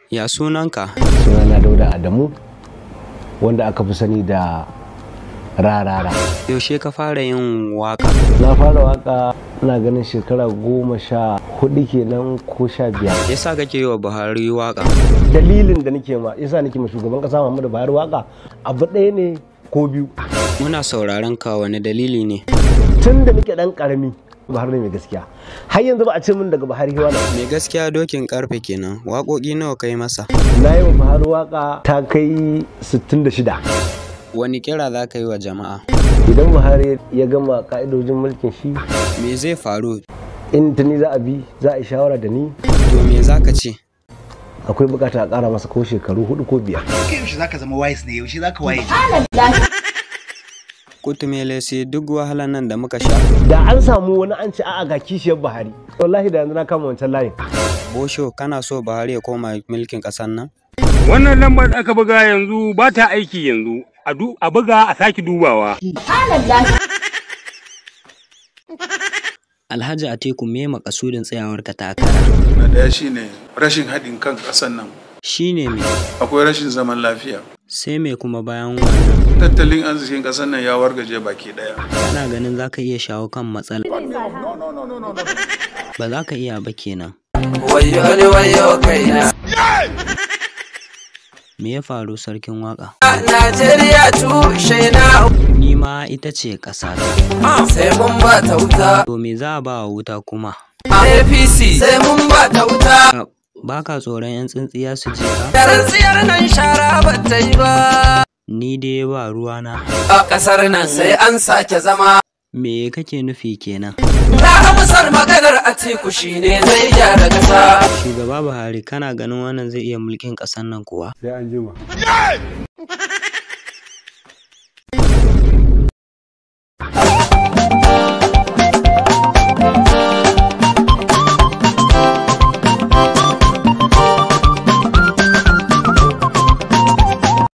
Ya sunanka? Sunana Dauda Adamu, wanda aka fi sani da Rarara. Yaushe ka fara yin waka? Na fara waka ina ganin shekara 14 kenan ko 15. Yasa kake yi wa Buhari waka? Dalilin da nake ma yasa nake ma shugaban kasa Muhammadu Buhari waka abu ɗaya ne ko biyu. Muna sauraron ka, wani dalili ne? Tun da nake ɗan ƙarami Buhari ne mai gaskiya. Har yanzu ba a ce min daga Buhari wani. Mai gaskiya dokin karfe kenan. Waƙoƙi nawa kai masa? Na yi wa Buhari waka ta kai 66. Wani kira za ka yi wa jama'a? Idan Buhari ya gama ka'idojin mulkin shi, Me zai faru? in ta ni za a bi, za a yi shawara da ni, To me za ka ce? akwai bukata a ƙara masa ko shekaru 4 ko 5. Kai yaushe zaka zama wise ne, yaushe zaka waye? Kutumele sai duk wahalan nan da muka sha. Da an samu wani an ce a'a ga kishiyar Buhari, wallahi da yanzu na kama wancan layin. Bosho, kana so Buhari ya koma mulkin ƙasar nan? Wannan lambar da aka buga yanzu ba ta aiki yanzu, a buga a sake dubawa. Alhaji Atiku, me makasudin tsayawarka takara? Na ɗaya shine rashin haɗin kan ƙasar nan. Shi ne me? Akwai rashin zaman lafiya. Sai me kuma bayan wannan? Tattalin arzikin ƙasar nan ya wargaje baki ɗaya. Kana ganin za ka iya shawo kan matsala? Ba za ka iya ba kenan. Wayo ni wayo kaina. Me ya faru sarkin waka? Najeriya tushe na. Ni ma ita ce ƙasata. Sai mun ba ta wuta. To me za a ba wa wuta kuma? APC sai mun ba ta wuta. Ba ka tsoron 'yan tsintsiya su ji ka? Tsintsiyar nan shara ba ta yi ba. Ni dai ba ruwana. A ƙasar nan sai an sake zama. Me kake nufi kenan? Na amsar maganar Atiku shine zai gyara ƙasa. Shugaba Buhari, kana ganin wannan zai iya mulkin ƙasar nan kuwa? Sai an jima.